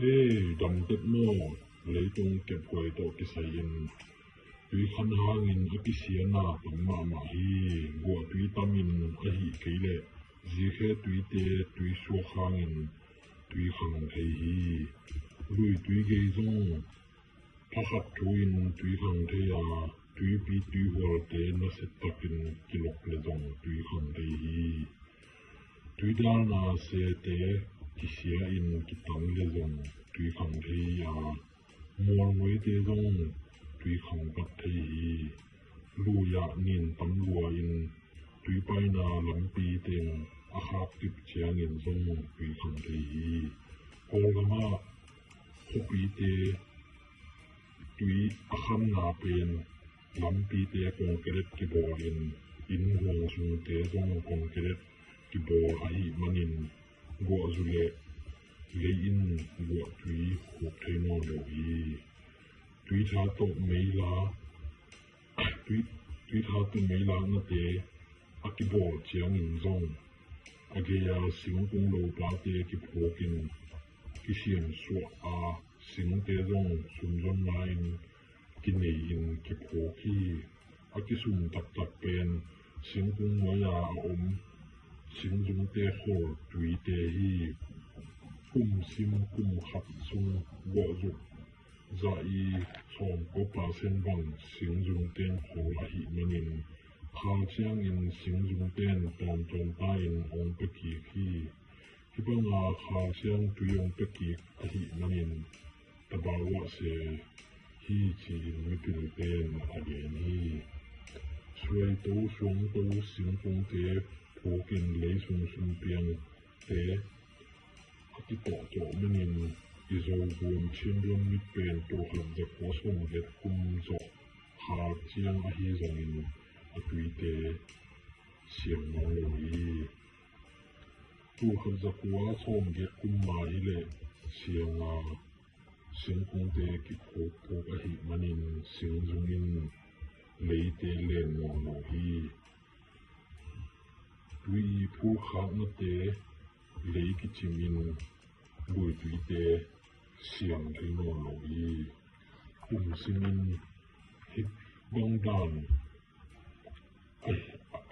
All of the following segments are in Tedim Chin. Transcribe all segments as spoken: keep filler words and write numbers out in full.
Hei, dam tep maw? Leitung kephuai tawh kisai-in tui khan hangin a kisiana tam mahmah hi. Guahtui tamin ahih kei leh zikhe tuite tuisuak hangin tui khang thei hi. Luitui gei zong thakhat thu-in tui khang thei a, tuipi tuihualte nasia takin kilok le zong tui khang thei hi. Tuidalna sete kisia-in kitang le zong tui khang thei hi a, mualnguite zong tui khang pat thei hi. Lui-ah nin tam lua-in tuipaina lampi teng a khak kip ciangin zong tui khang thei hi. Kawlgamah khuapite tui a khanna pen lampite concrete kibawlin, innhuang sungte zong concrete kibawl ahih manin guahzu le lei in guahtui hup thei nawn lo hi. Tuitha tawh meila, tui, tuitha tawh meilaknate a kibawl ciangin zong a gei-a singkung lopate kiphukin kisiamsuah a, singte zong sumzonna-in kinei-in kiphuk hi. A kisum taktak pen singkung nuai-a a om singzungte khol tuite hi. Kum sim kum khat sung guahzu za i sawmkua percent bang singzungten khol ahih manin khal ciangin singzungten tawmtawm ta-in hong pia kik hi. Hih banga khal ciang tui hong pia kik ahih manin tabau ah se hi ci-in mipilten a gen hi. Suaito, suangto singkungte phukin leisung sumpiangte a kitawhtawh manin i Zogam Chin Rain mit pen tulkhat zakua sawmgiat kum zawh khal ciang ahi zongin a tuite siang nawn lo hi. Tulkhat zakua sawmgiat kum ma hi leh sianga singkungte kiphukphuk ahih manin singzung in leite len nawn lo hi. Tui i phulkhaknate lei kicimin luituite siang thei nawn lo hi. Kum simin hih bang dan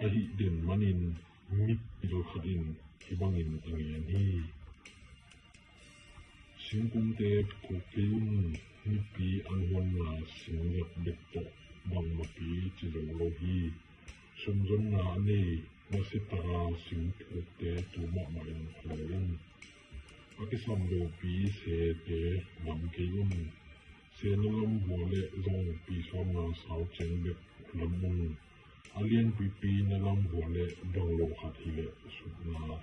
ahih den manin mipil khat in hih bangin a ngen hi. Singkungte phuk kei un. Mipi an huanna singzat bek tawh bangmah pi ci zo lo hi. Sumzonna a nei, nasia taka singphukte tu mahmah in khawl un. A kisam lopi sete lam kei un. Se na lam hua leh zong pi sawmna sau ciang bek lam un. A lianpipi na lam hua leh bang lo khat hi leh sutna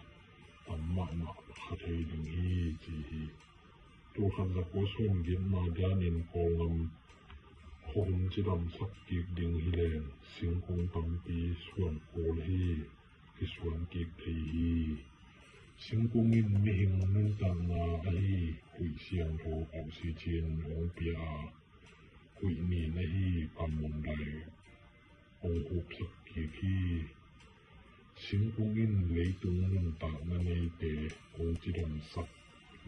tam mahmah kha thei ding hi ci hi. Tulkhat zakua sawmgiat ma danin Kawlgam khuahun cidamsak kik ding hi leng singkung tampi suan kul hi. Kisuan kik thei hi. Singkung in mihing nuntakna ahi huih siangtho oxygen hong pia a, huih nin ahi kammun lai hong hupsak kik hi. Singkung in leitung nuntakna neite hong cidamsak,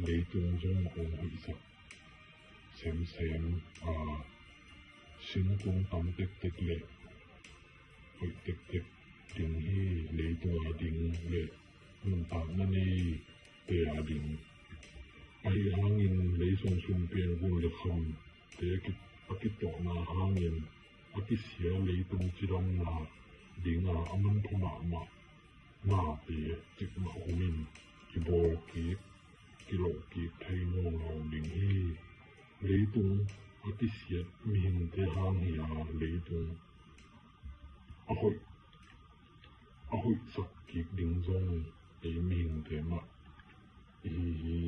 leitung zong hong huihsak semsem a, singkung tam tektek le hoih tektek ding hi. Leitung a ding le nuntakna neite a ding. Ahi hangin leisong sumpiang gun le khamte a kitawhna hangin a kisia leitung cidamna dinga a manpha mahmah nate cikmah humin kibawl kik kiloh kik thei nawn lo ding hi. Leitung a kisiat mihingte hang hi a, leitung a hoih a hoihsak kik ding zong ei mihingte mah ihi hi.